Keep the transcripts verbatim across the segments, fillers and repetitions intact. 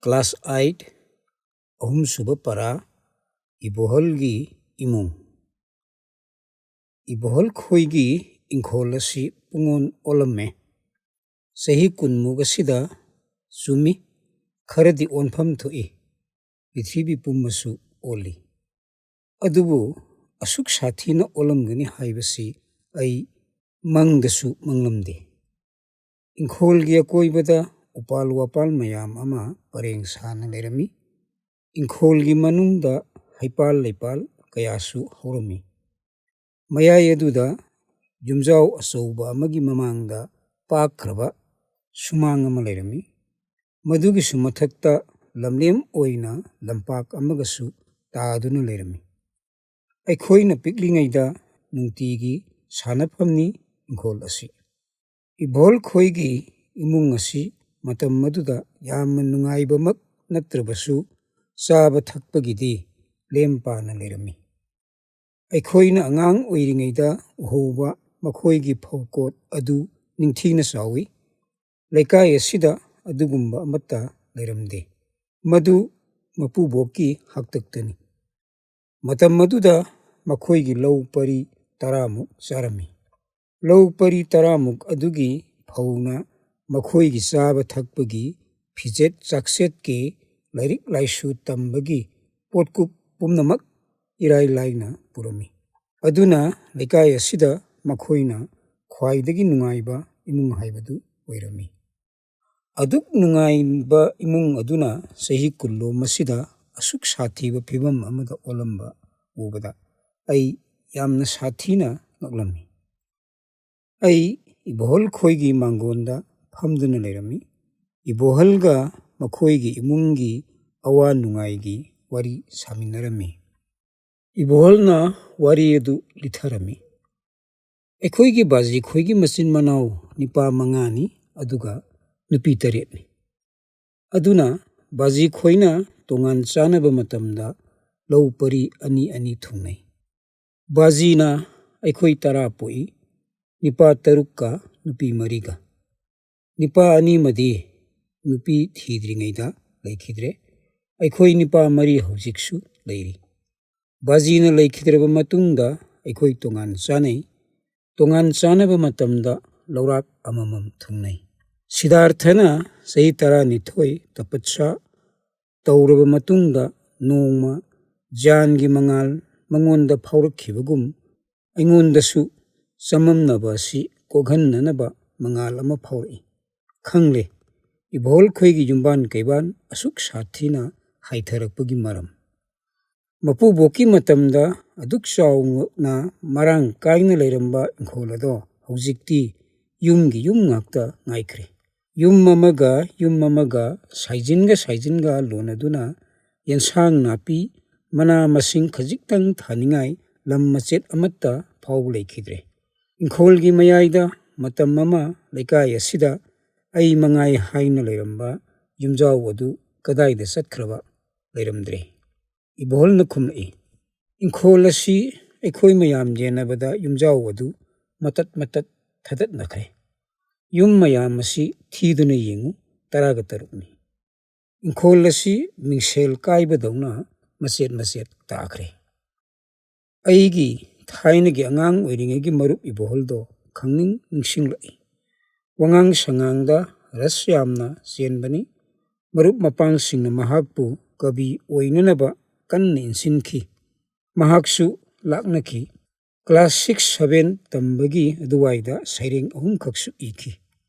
Class eight, ꯑꯍꯨꯝꯁꯨꯕ ꯄꯔꯥ, ꯏꯕꯣꯍꯜꯒꯤ ꯏꯃꯨꯡ꯫ ꯏꯕꯣꯍꯜ ꯈꯣꯏꯒꯤ ꯏꯪꯈꯣꯜ ꯑꯁꯤ ꯄꯨꯡꯑꯣꯟ ꯑꯣꯜꯂꯝꯃꯦ꯫ ꯆꯍꯤ ꯀꯨꯟꯃꯨꯛ ꯑꯁꯤꯗ ꯆꯨꯝꯃꯤ, ꯈꯔꯗꯤ ꯑꯣꯟꯐꯝ ꯊꯣꯛꯏ꯫ ꯄ꯭ꯔꯤꯊꯤꯕꯤ ꯄꯨꯝꯕꯁꯨ ꯑꯣꯜꯂꯤ꯫ ꯑꯗꯨꯕꯨ ꯑꯁꯨꯛ ꯁꯥꯊꯤꯅ ꯑꯣꯜꯂꯝꯒꯅꯤ ꯍꯥꯏꯕꯁꯤ ꯑꯩ ꯃꯪꯗꯁꯨ ꯃꯪꯂꯝꯗꯦ꯫ ꯏꯪꯈꯣꯜꯒꯤ ꯑꯀꯣꯏꯕꯗ ꯎꯄꯥꯜ ꯋꯥꯄꯥꯜ ꯃꯌꯥꯝ ꯑꯃ ꯄꯔꯦꯡ ꯁꯥꯅ ꯂꯩꯔꯝꯃꯤ꯫ ꯏꯪꯈꯣꯜꯒꯤ ꯃꯅꯨꯡꯗ ꯍꯩꯄꯥꯜ ꯂꯩꯄꯥꯜ ꯀꯌꯥꯁꯨ ꯍꯧꯔꯝꯃꯤ꯫ ꯃꯌꯥꯏ ꯑꯗꯨꯗ ꯌꯨꯝꯖꯥꯎ ꯑꯆꯧꯕ ꯑꯃꯒꯤ ꯃꯃꯥꯡꯗ ꯄꯥꯛꯈ꯭ꯔꯕ ꯁꯨꯃꯥꯡ ꯑꯃ ꯂꯩꯔꯝꯃꯤ꯫ ꯃꯗꯨꯒꯤꯁꯨ ꯃꯊꯛꯇ ꯂꯝꯂꯦꯝ ꯑꯣꯏꯅ ꯂꯝꯄꯥꯛ ꯑꯃꯒꯁꯨ ꯇꯥꯗꯨꯅ ꯂꯩꯔꯝꯃꯤ꯫ ꯑꯩꯈꯣꯏꯅ ꯄꯤꯛꯂꯤꯉꯩꯗ ꯅꯨꯡꯇꯤꯒꯤ ꯁꯥꯟꯅꯐꯝꯅꯤ ꯏꯪꯈꯣꯜ ꯑꯁꯤ꯫ ꯏꯕꯣꯜ ꯈꯣꯏꯒꯤ ꯏꯃꯨꯡ ꯑꯁꯤ ꯃꯇꯝ ꯑꯗꯨꯗ ꯌꯥꯝꯅ ꯅꯨꯡꯉꯥꯏꯕꯃꯛ ꯅꯠꯇ꯭ꯔꯕꯁꯨ, ꯆꯥꯕ ꯊꯛꯄꯒꯤꯗꯤ ꯂꯦꯝ ꯄꯥꯅ ꯂꯩꯔꯝꯃꯤ꯫ ꯑꯩꯈꯣꯏꯅ ꯑꯉꯥꯡ ꯑꯣꯏꯔꯤꯉꯩꯗ ꯎꯍꯧꯕ ꯃꯈꯣꯏꯒꯤ ꯐꯧꯀꯣꯠ ꯑꯗꯨ ꯅꯤꯡꯊꯤꯅ ꯆꯥꯎꯏ꯫ ꯂꯩꯀꯥꯏ ꯑꯁꯤꯗ ꯑꯗꯨꯒꯨꯝꯕ ꯑꯃꯠꯇ ꯂꯩꯔꯝꯗꯦ꯫ ꯃꯗꯨ ꯃꯄꯨꯕꯣꯛꯀꯤ ꯍꯥꯛꯇꯛꯇꯅꯤ꯫ ꯃꯇꯝ ꯑꯗꯨꯗ ꯃꯈꯣꯏꯒꯤ ꯂꯧ ꯄꯔꯤ ꯇꯔꯥꯃꯨꯛ ꯆꯥꯔꯝꯃꯤ꯫ ꯂꯧ ꯄꯔꯤ ꯇꯔꯥꯃꯨꯛ ꯑꯗꯨꯒꯤ ꯐꯧꯅ ꯃꯈꯣꯏꯒꯤ ꯆꯥꯕ ꯊꯛꯄꯒꯤ, ꯐꯤꯖꯦꯠ ꯆꯥꯛꯁꯦꯠꯀꯤ, ꯂꯥꯏꯔꯤꯛ ꯂꯥꯏꯁꯨ ꯇꯝꯕꯒꯤ ꯄꯣꯠꯀꯨꯞ ꯄꯨꯝꯅꯃꯛ ꯏꯔꯥꯏ ꯂꯥꯏꯅ ꯄꯨꯔꯝꯃꯤ꯫ ꯑꯗꯨꯅ ꯂꯩꯀꯥꯏ ꯑꯁꯤꯗ ꯃꯈꯣꯏꯅ ꯈ꯭ꯋꯥꯏꯗꯒꯤ ꯅꯨꯡꯉꯥꯏꯕ ꯏꯃꯨꯡ ꯍꯥꯏꯕꯗꯨ ꯑꯣꯏꯔꯝꯃꯤ꯫ ꯑꯗꯨꯛ ꯅꯨꯡꯉꯥꯏꯕ ꯏꯃꯨꯡ ꯑꯗꯨꯅ ꯆꯍꯤ ꯀꯨꯟꯂꯣꯝ ꯑꯁꯤꯗ ꯑꯁꯨꯛ ꯁꯥꯊꯤꯕ ꯐꯤꯕꯝ ꯑꯃꯗ ꯑꯣꯜꯂꯝꯕ ꯎꯕꯗ ꯑꯩ ꯌꯥꯝꯅ ꯁꯥꯊꯤꯅ ꯉꯛꯂꯝꯃꯤ꯫ ꯑꯩ ꯏꯕꯣꯍꯜ ꯈꯣꯏꯒꯤ ꯃꯥꯡꯒꯣꯟꯗ ꯐꯝꯗꯨꯅ ꯂꯩꯔꯝꯃꯤ꯫ ꯏꯕꯣꯍꯜꯒ ꯃꯈꯣꯏꯒꯤ ꯏꯃꯨꯡꯒꯤ ꯑꯋꯥ ꯅꯨꯡꯉꯥꯏꯒꯤ ꯋꯥꯔꯤ ꯁꯥꯃꯤꯟꯅꯔꯝꯃꯤ꯫ ꯏꯕꯣꯍꯜꯅ ꯋꯥꯔꯤ ꯑꯗꯨ ꯂꯤꯊꯔꯝꯃꯤ꯫ ꯑꯩꯈꯣꯏꯒꯤ ꯕꯥꯖꯤ ꯈꯣꯏꯒꯤ ꯃꯆꯤꯟ ꯃꯅꯥꯎ ꯅꯤꯄꯥ ꯃꯉꯥꯅꯤ, ꯑꯗꯨꯒ ꯅꯨꯄꯤ ꯇꯔꯦꯠꯅꯤ꯫ ꯑꯗꯨꯅ ꯕꯥꯖꯤ ꯈꯣꯏꯅ ꯇꯣꯉꯥꯟ ꯆꯥꯅꯕ ꯃꯇꯝꯗ ꯂꯧ ꯄꯔꯤ ꯑꯅꯤ ꯑꯅꯤ ꯊꯨꯡꯅꯩ꯫ ꯕꯥꯖꯤꯅ ꯑꯩꯈꯣꯏ ꯇꯔꯥ ꯄꯣꯛꯏ, ꯅꯤꯄꯥ ꯇꯔꯨꯛꯀ ꯅꯨꯄꯤ ꯃꯔꯤꯒ꯫ ꯅꯤꯄꯥ ꯑꯅꯤꯃꯗꯤ ꯅꯨꯄꯤ ꯊꯤꯗ꯭ꯔꯤꯉꯩꯗ ꯂꯩꯈꯤꯗ꯭ꯔꯦ꯫ ꯑꯩꯈꯣꯏ ꯅꯨꯄꯥ ꯃꯔꯤ ꯍꯧꯖꯤꯛꯁꯨ ꯂꯩꯔꯤ꯫ ꯕꯥꯖꯤꯅ ꯂꯩꯈꯤꯗ꯭ꯔꯕ ꯃꯇꯨꯡꯗ ꯑꯩꯈꯣꯏ ꯇꯣꯉꯥꯟ ꯆꯥꯅꯩ꯫ ꯇꯣꯉꯥꯟ ꯆꯥꯅꯕ ꯃꯇꯝꯗ ꯂꯧꯔꯥꯛ ꯑꯃꯃꯝ ꯊꯨꯡꯅꯩ꯫ ꯁꯤꯗꯥꯔꯊꯅ ꯆꯍꯤ ꯇꯔꯥꯅꯤꯊꯣꯏ ꯇꯄꯠꯁꯥ ꯇꯧꯔꯕ ꯃꯇꯨꯡꯗ ꯅꯣꯡꯃ ꯖ꯭ꯌꯥꯟꯒꯤ ꯃꯉꯥꯜ ꯃꯉꯣꯟꯗ ꯐꯥꯎꯔꯛꯈꯤꯕꯒꯨꯝ ꯑꯩꯉꯣꯟꯗꯁꯨ ꯆꯃꯝꯅꯕ ꯑꯁꯤ ꯀꯣꯛꯍꯟꯅꯅꯕ ꯃꯉꯥꯜ ꯑꯃ ꯐꯥꯎꯔꯛꯏ꯫ ꯈꯪꯂꯦ, ꯏꯕꯣꯍꯜ ꯈꯣꯏꯒꯤ ꯌꯨꯝꯕꯥꯟ ꯀꯩꯕꯥꯟ ꯑꯁꯨꯛ ꯁꯥꯊꯤꯅ ꯍꯥꯏꯊꯔꯛꯄꯒꯤ ꯃꯔꯝ꯫ ꯃꯄꯨꯕꯣꯛꯀꯤ ꯃꯇꯝꯗ ꯑꯗꯨꯛ ꯆꯥꯎꯅ ꯃꯔꯥꯡ ꯀꯥꯏꯅ ꯂꯩꯔꯝꯕ ꯏꯪꯈꯣꯜ ꯑꯗꯣ ꯍꯧꯖꯤꯛꯇꯤ ꯌꯨꯝꯒꯤ ꯌꯨꯝ ꯉꯥꯛꯇ ꯉꯥꯏꯈ꯭ꯔꯦ꯫ ꯌꯨꯝ ꯑꯃꯒ ꯌꯨꯝ ꯑꯃꯒ ꯁꯥꯏꯖꯤꯟꯒ ꯁꯥꯏꯖꯤꯟꯒ ꯂꯣꯟꯅꯗꯨꯅ ꯌꯦꯟꯁꯥꯡ ꯅꯥꯄꯤ, ꯃꯅꯥ ꯃꯁꯤꯡ ꯈꯖꯤꯛꯇꯪ ꯊꯥꯅꯤꯡꯉꯥꯏ ꯂꯝ ꯃꯆꯦꯠ ꯑꯃꯠꯇ ꯐꯥꯎꯕ ꯂꯩꯈꯤꯗ꯭ꯔꯦ꯫ ꯏꯪꯈꯣꯜꯒꯤ ꯃꯌꯥꯏꯗ ꯃꯇꯝ ꯑꯃ ꯂꯩꯀꯥꯏ ꯑꯁꯤꯗ ꯑꯩ ꯃꯉꯥꯏ ꯍꯥꯏꯅ ꯂꯩꯔꯝꯕ ꯌꯨꯝꯖꯥꯎ ꯑꯗꯨ ꯀꯗꯥꯏꯗ ꯆꯠꯈ꯭ꯔꯕ ꯂꯩꯔꯝꯗ꯭ꯔꯦ꯫ ꯏꯕꯣꯍꯜꯅ ꯈꯨꯝꯂꯛꯏ, "ꯏꯪꯈꯣꯜ ꯑꯁꯤ ꯑꯩꯈꯣꯏ ꯃꯌꯥꯝ ꯌꯦꯟꯅꯕꯗ ꯌꯨꯝꯖꯥꯎ ꯑꯗꯨ ꯃꯇꯠ ꯃꯇꯠ ꯊꯗꯠꯅꯈ꯭ꯔꯦ꯫ ꯌꯨꯝ ꯃꯌꯥꯝ ꯑꯁꯤ ꯊꯤꯗꯨꯅ ꯌꯦꯡꯉꯨ, ꯇꯔꯥꯒ ꯇꯔꯨꯛꯅꯤ꯫ ꯏꯪꯈꯣꯜ ꯑꯁꯤ ꯃꯤꯡꯁꯦꯜ ꯀꯥꯏꯕꯗꯧꯅ ꯃꯆꯦꯠ ꯃꯆꯦꯠ ꯇꯥꯈ꯭ꯔꯦ꯫" ꯑꯩꯒꯤ ꯊꯥꯏꯅꯒꯤ ꯑꯉꯥꯡ ꯑꯣꯏꯔꯤꯉꯩꯒꯤ ꯃꯔꯨꯞ ꯏꯕꯣꯍꯜꯗꯣ ꯈꯪꯅꯤꯡ ꯅꯤꯡꯁꯤꯡꯂꯛꯏ꯫ ꯋꯥꯉꯥꯡ ꯁꯉꯥꯡꯗ ꯔꯁ ꯌꯥꯝꯅ ꯆꯦꯟꯕꯅꯤ꯫ ꯃꯔꯨꯞ ꯃꯄꯥꯡꯁꯤꯡꯅ ꯃꯍꯥꯛꯄꯨ ꯀꯕꯤ ꯑꯣꯏꯅꯅꯕ ꯀꯟꯅ ꯏꯟꯁꯤꯟꯈꯤ꯫ ꯃꯍꯥꯛꯁꯨ ꯂꯥꯛꯅꯈꯤ꯫ ꯀ꯭ꯂꯥꯁ ꯁꯤꯛꯁ ꯁꯚꯦꯟ ꯇꯝꯕꯒꯤ ꯑꯗꯨꯋꯥꯏꯗ ꯁꯩꯔꯦꯡ ꯑꯍꯨꯝꯈꯛꯁꯨ ꯏꯈꯤ꯫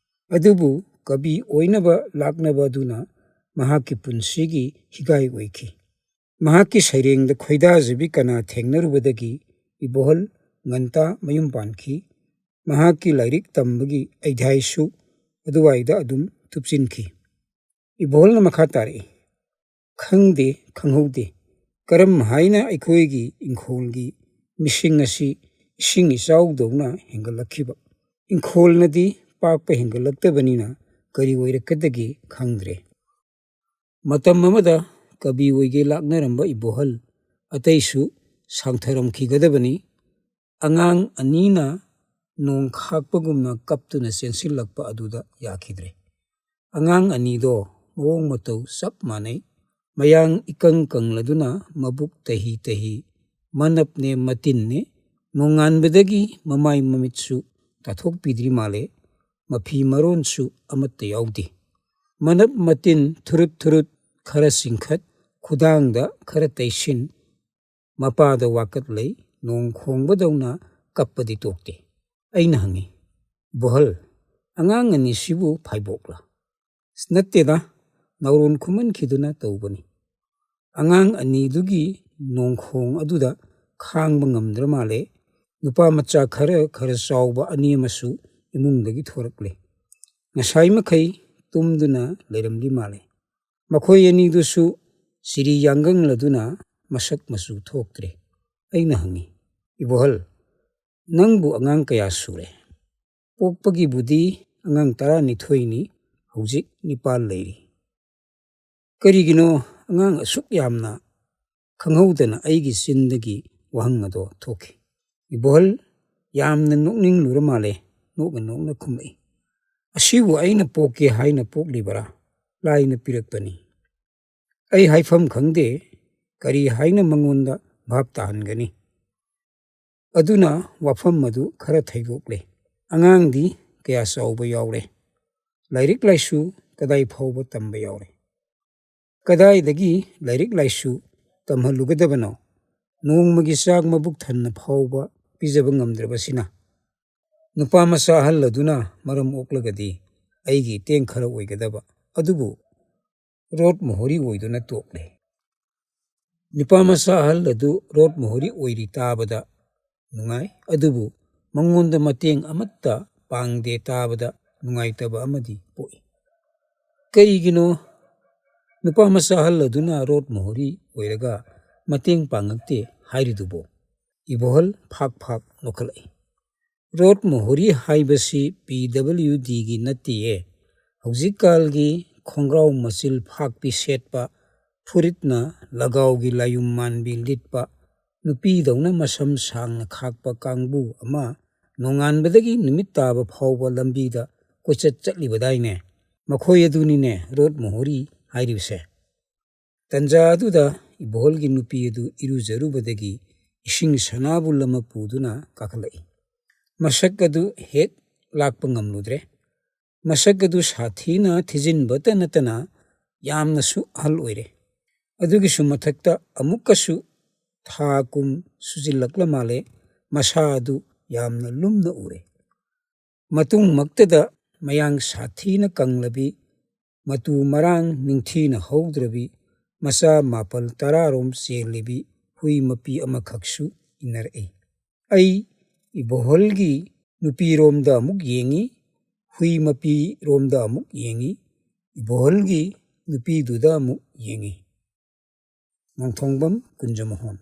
ꯑꯗꯨꯕꯨ ꯀꯕꯤ ꯑꯣꯏꯅꯕ ꯂꯥꯛꯅꯕ ꯑꯗꯨꯅ ꯃꯍꯥꯛꯀꯤ ꯄꯨꯟꯁꯤꯒꯤ ꯍꯤꯒꯥꯏ ꯑꯣꯏꯈꯤ꯫ ꯃꯍꯥꯛꯀꯤ ꯁꯩꯔꯦꯡꯗ ꯈꯣꯏꯗꯥꯖꯕꯤ ꯀꯅꯥ ꯊꯦꯡꯅꯔꯨꯕꯗꯒꯤ ꯏꯕꯣꯍꯜ ꯉꯟꯇꯥ ꯃꯌꯨꯝ ꯄꯥꯟꯈꯤ꯫ ꯃꯍꯥꯛꯀꯤ ꯂꯥꯏꯔꯤꯛ ꯇꯝꯕꯒꯤ ꯑꯩꯙꯥꯏꯁꯨ ꯑꯗꯨꯋꯥꯏꯗ ꯑꯗꯨꯝ ꯊꯨꯞꯆꯤꯟꯈꯤ꯫ ꯏꯕꯣꯍꯜꯅ ꯃꯈꯥ ꯇꯥꯔꯛꯏ, "ꯈꯪꯗꯦ, ꯈꯪꯍꯧꯗꯦ, ꯀꯔꯝ ꯍꯥꯏꯅ ꯑꯩꯈꯣꯏꯒꯤ ꯏꯪꯈꯣꯜꯒꯤ ꯃꯤꯁꯤꯡ ꯑꯁꯤ ꯏꯁꯤꯡ ꯏꯆꯥꯎꯗꯧꯅ ꯍꯦꯟꯒꯠꯂꯛꯈꯤꯕ? ꯏꯪꯈꯣꯜꯅꯗꯤ ꯄꯥꯛꯄ ꯍꯦꯟꯒꯠꯂꯛꯇꯕꯅꯤꯅ ꯀꯔꯤ ꯑꯣꯏꯔꯛꯀꯗꯒꯦ ꯈꯪꯗ꯭ꯔꯦ꯫" ꯃꯇꯝ ꯑꯃꯗ ꯀꯕꯤ ꯑꯣꯏꯒꯦ ꯂꯥꯛꯅꯔꯝꯕ ꯏꯕꯣꯍꯜ ꯑꯇꯩꯁꯨ ꯁꯥꯡꯊꯔꯝꯈꯤꯒꯗꯕꯅꯤ꯫ ꯑꯉꯥꯡ ꯑꯅꯤꯅ ꯅꯣꯡ ꯈꯥꯛꯄꯒꯨꯝꯅ ꯀꯞꯇꯨꯅ ꯆꯦꯟꯁꯤꯜꯂꯛꯄ ꯑꯗꯨꯗ ꯌꯥꯈꯤꯗ꯭ꯔꯦ꯫ ꯑꯉꯥꯡ ꯑꯅꯤꯗꯣ ꯃꯑꯣꯡ ꯃꯇꯧ ꯆꯞ ꯃꯥꯟꯅꯩ꯫ ꯃꯌꯥꯡ ꯏꯀꯪ ꯀꯪꯂꯗꯨꯅ ꯃꯕꯨꯛ ꯇꯍꯤ ꯇꯍꯤ, ꯃꯅꯞꯅꯦ ꯃꯇꯤꯟꯅꯦ, ꯅꯣꯡꯉꯥꯟꯕꯗꯒꯤ ꯃꯃꯥꯏ ꯃꯃꯤꯠꯁꯨ ꯇꯥꯊꯣꯛꯄꯤꯗ꯭ꯔꯤ ꯃꯥꯜꯂꯦ꯫ ꯃꯐꯤ ꯃꯔꯣꯟꯁꯨ ꯑꯃꯠꯇ ꯌꯥꯎꯗꯦ꯫ ꯃꯅꯞ ꯃꯇꯤꯟ ꯊꯨꯔꯨꯠ ꯊꯨꯔꯨꯠ ꯈꯔ ꯆꯤꯡꯈꯠ, ꯈꯨꯗꯥꯡꯗ ꯈꯔ ꯇꯩꯁꯤꯟ, ꯃꯄꯥꯗ ꯋꯥꯀꯠ ꯂꯩ, ꯅꯣꯡ ꯈꯣꯡꯕꯗꯧꯅ ꯀꯞꯄꯗꯤ ꯇꯣꯛꯇꯦ꯫ ꯑꯩꯅ ꯍꯪꯉꯤ, "ꯕꯣꯍꯜ, ꯑꯉꯥꯡ ꯑꯅꯤꯁꯤꯕꯨ ꯐꯥꯏꯕꯣꯛꯂꯥ?" "ꯑꯁ, ꯅꯠꯇꯦꯗ, ꯅꯥꯎꯔꯣꯟ ꯈꯨꯃꯟꯈꯤꯗꯨꯅ ꯇꯧꯕꯅꯤ꯫" ꯑꯉꯥꯡ ꯑꯅꯤꯗꯨꯒꯤ ꯅꯣꯡꯈꯣꯡ ꯑꯗꯨꯗ ꯈꯥꯡꯕ ꯉꯝꯗ꯭ꯔ ꯃꯥꯜꯂꯦ꯫ ꯅꯨꯄꯥ ꯃꯆꯥ ꯈꯔ ꯈꯔ ꯆꯥꯎꯕ ꯑꯅꯤ ꯑꯃꯁꯨ ꯏꯃꯨꯡꯗꯒꯤ ꯊꯣꯔꯛꯂꯦ꯫ ꯉꯁꯥꯏ ꯃꯈꯩ ꯇꯨꯝꯗꯨꯅ ꯂꯩꯔꯝꯂꯤ ꯃꯥꯜꯂꯦ꯫ ꯃꯈꯣꯏ ꯑꯅꯤꯗꯨꯁꯨ ꯆꯤꯔꯤ ꯌꯥꯡꯒꯪꯂꯗꯨꯅ ꯃꯁꯛ ꯃꯆꯨ ꯊꯣꯛꯇ꯭ꯔꯦ꯫ ꯑꯩꯅ ꯍꯪꯉꯤ, "ꯏꯕꯣꯍꯜ, ꯅꯪꯕꯨ ꯑꯉꯥꯡ ꯀꯌꯥ ꯁꯨꯔꯦ?" "ꯄꯣꯛꯄꯒꯤꯕꯨꯗꯤ ꯑꯉꯥꯡ ꯇꯔꯥꯅꯤꯊꯣꯏꯅꯤ, ꯍꯧꯖꯤꯛ ꯅꯤꯄꯥꯜ ꯂꯩꯔꯤ꯫" ꯀꯔꯤꯒꯤꯅꯣ ꯑꯉꯥꯡ ꯑꯁꯨꯛ ꯌꯥꯝꯅ ꯈꯪꯍꯧꯗꯅ ꯑꯩꯒꯤ ꯆꯤꯟꯗꯒꯤ ꯋꯥꯍꯪ ꯑꯗꯣ ꯊꯣꯛꯈꯤ꯫ ꯏꯕꯣꯍꯜ ꯌꯥꯝꯅ ꯅꯣꯛꯅꯤꯡꯂꯨꯔ ꯃꯥꯜꯂꯦ, ꯅꯣꯛꯅ ꯅꯣꯛꯅ ꯈꯨꯝꯂꯛꯏ, "ꯑꯁꯤꯕꯨ ꯑꯩꯅ ꯄꯣꯛꯀꯦ ꯍꯥꯏꯅ ꯄꯣꯛꯂꯤꯕꯔꯥ? ꯂꯥꯏꯅ ꯄꯤꯔꯛꯄꯅꯤ꯫ ꯑꯩ ꯍꯥꯏꯐꯝ ꯈꯪꯗꯦ, ꯀꯔꯤ ꯍꯥꯏꯅ ꯃꯉꯣꯟꯗ ꯚꯥꯞ ꯇꯥꯍꯟꯒꯅꯤ?" ꯑꯗꯨꯅ ꯋꯥꯐꯝ ꯑꯗꯨ ꯈꯔ ꯊꯩꯗꯣꯛꯂꯦ꯫ ꯑꯉꯥꯡꯗꯤ ꯀꯌꯥ ꯆꯥꯎꯕ ꯌꯥꯎꯔꯦ? ꯂꯥꯏꯔꯤꯛ ꯂꯥꯏꯁꯨ ꯀꯗꯥꯏ ꯐꯥꯎꯕ ꯇꯝꯕ ꯌꯥꯎꯔꯦ? ꯀꯗꯥꯏꯗꯒꯤ ꯂꯥꯏꯔꯤꯛ ꯂꯥꯏꯁꯨ ꯇꯝꯍꯜꯂꯨꯒꯗꯕꯅꯣ? ꯅꯣꯡꯃꯒꯤ ꯆꯥꯛ ꯃꯕꯨꯛ ꯊꯟꯅ ꯐꯥꯎꯕ ꯄꯤꯖꯕ ꯉꯝꯗ꯭ꯔꯕꯁꯤꯅ꯫ ꯅꯨꯄꯥ ꯃꯆꯥ ꯑꯍꯜ ꯑꯗꯨꯅ ꯃꯔꯝ ꯑꯣꯛꯂꯒꯗꯤ ꯑꯩꯒꯤ ꯏꯇꯦꯡ ꯈꯔ ꯑꯣꯏꯒꯗꯕ, ꯑꯗꯨꯕꯨ ꯔꯣꯠ ꯃꯣꯍꯣꯔꯤ ꯑꯣꯏꯗꯨꯅ ꯇꯣꯛꯂꯦ꯫ ꯅꯨꯄꯥ ꯃꯆꯥ ꯑꯍꯜ ꯑꯗꯨ ꯔꯣꯠ ꯃꯣꯍꯣꯔꯤ ꯑꯣꯏꯔꯤ ꯇꯥꯕꯗ ꯅꯨꯡꯉꯥꯏ, ꯑꯗꯨꯕꯨ ꯃꯉꯣꯟꯗ ꯃꯇꯦꯡ ꯑꯃꯠꯇ ꯄꯥꯡꯗꯦ ꯇꯥꯕꯗ ꯅꯨꯡꯉꯥꯏꯇꯕ ꯑꯃꯗꯤ ꯄꯣꯛꯏ꯫ ꯀꯔꯤꯒꯤꯅꯣ ꯅꯨꯄꯥ ꯃꯆꯥ ꯑꯍꯜ ꯑꯗꯨꯅ ꯔꯣꯠ ꯃꯣꯍꯣꯔꯤ ꯑꯣꯏꯔꯒ ꯃꯇꯦꯡ ꯄꯥꯡꯉꯛꯇꯦ ꯍꯥꯏꯔꯤꯗꯨꯕꯣ? ꯏꯕꯣꯍꯜ ꯐꯥꯛ ꯐꯥꯛ ꯅꯣꯛꯈꯠꯂꯛꯏ꯫ ꯔꯣꯠ ꯃꯣꯍꯣꯔꯤ ꯍꯥꯏꯕꯁꯤ ꯄꯤ ꯗꯕ꯭ꯂꯤꯎ ꯗꯤꯒꯤ ꯅꯠꯇꯦꯌꯦ꯫ ꯍꯧꯖꯤꯛꯀꯥꯜꯒꯤ ꯈꯣꯡꯒ꯭ꯔꯥꯎ ꯃꯆꯤꯜ ꯐꯥꯛꯄꯤ ꯁꯦꯠꯄ, ꯐꯨꯔꯤꯠꯅ ꯂꯒꯥꯎꯒꯤ ꯂꯥꯌꯨꯝ ꯃꯥꯟꯕꯤ ꯂꯤꯠꯄ, ꯅꯨꯄꯤꯗꯧꯅ ꯃꯁꯝ ꯁꯥꯡꯅ ꯈꯥꯛꯄ ꯀꯥꯡꯕꯨ ꯑꯃ ꯅꯣꯡꯉꯥꯟꯕꯗꯒꯤ ꯅꯨꯃꯤꯠ ꯇꯥꯕ ꯐꯥꯎꯕ ꯂꯝꯕꯤꯗ ꯀꯣꯏꯆꯠ ꯆꯠꯂꯤꯕꯗꯥꯏꯅꯦ꯫ ꯃꯈꯣꯏ ꯑꯗꯨꯅꯤꯅꯦ ꯔꯣꯠ ꯃꯣꯍꯣꯔꯤ ꯍꯥꯏꯔꯤꯕꯁꯦ꯫ ꯇꯟꯖꯥ ꯑꯗꯨꯗ ꯏꯕꯣꯍꯜꯒꯤ ꯅꯨꯄꯤ ꯑꯗꯨ ꯏꯔꯨꯖꯔꯨꯕꯗꯒꯤ ꯏꯁꯤꯡ ꯁꯅꯥꯕꯨꯜ ꯑꯃ ꯄꯨꯗꯨꯅ ꯀꯥꯈꯠꯂꯛꯏ꯫ ꯃꯁꯛ ꯑꯗꯨ ꯍꯦꯛ ꯂꯥꯛꯄ ꯉꯝꯂꯨꯗ꯭ꯔꯦ꯫ ꯃꯁꯛ ꯑꯗꯨ ꯁꯥꯊꯤꯅ ꯊꯤꯖꯤꯟꯕꯇ ꯅꯠꯇꯅ ꯌꯥꯝꯅꯁꯨ ꯑꯍꯜ ꯑꯣꯏꯔꯦ꯫ ꯑꯗꯨꯒꯤꯁꯨ ꯃꯊꯛꯇ ꯑꯃꯨꯛꯀꯁꯨ ꯊꯥ ꯀꯨꯝ ꯁꯨꯖꯤꯜꯂꯛꯂ ꯃꯥꯜꯂꯦ꯫ ꯃꯁꯥ ꯑꯗꯨ ꯌꯥꯝꯅ ꯂꯨꯝꯅ ꯎꯔꯦ꯫ ꯃꯇꯨꯡꯃꯛꯇꯗ ꯃꯌꯥꯡ ꯁꯥꯊꯤꯅ ꯀꯪꯂꯕꯤ, ꯃꯇꯨ ꯃꯔꯥꯡ ꯅꯤꯡꯊꯤꯅ ꯍꯧꯗ꯭ꯔꯕꯤ, ꯃꯆꯥ ꯃꯥꯄꯜ ꯇꯔꯥꯔꯣꯝ ꯆꯦꯜꯂꯤꯕꯤ ꯍꯨꯏ ꯃꯄꯤ ꯑꯃꯈꯛꯁꯨ ꯏꯟꯅꯔꯛꯏ꯫ ꯑꯩ ꯏꯕꯣꯍꯜꯒꯤ ꯅꯨꯄꯤꯔꯣꯝꯗ ꯑꯃꯨꯛ ꯌꯦꯡꯉꯤ, ꯍꯨꯏ ꯃꯄꯤꯔꯣꯝꯗ ꯑꯃꯨꯛ ꯌꯦꯡꯉꯤ, ꯏꯕꯣꯍꯜꯒꯤ ꯅꯨꯄꯤꯗꯨꯗ ꯑꯃꯨꯛ ꯌꯦꯡꯉꯤ꯫ ꯅꯣꯡꯊꯣꯡꯕꯝ ꯀꯨꯟꯖꯃꯣꯍꯣꯟ꯫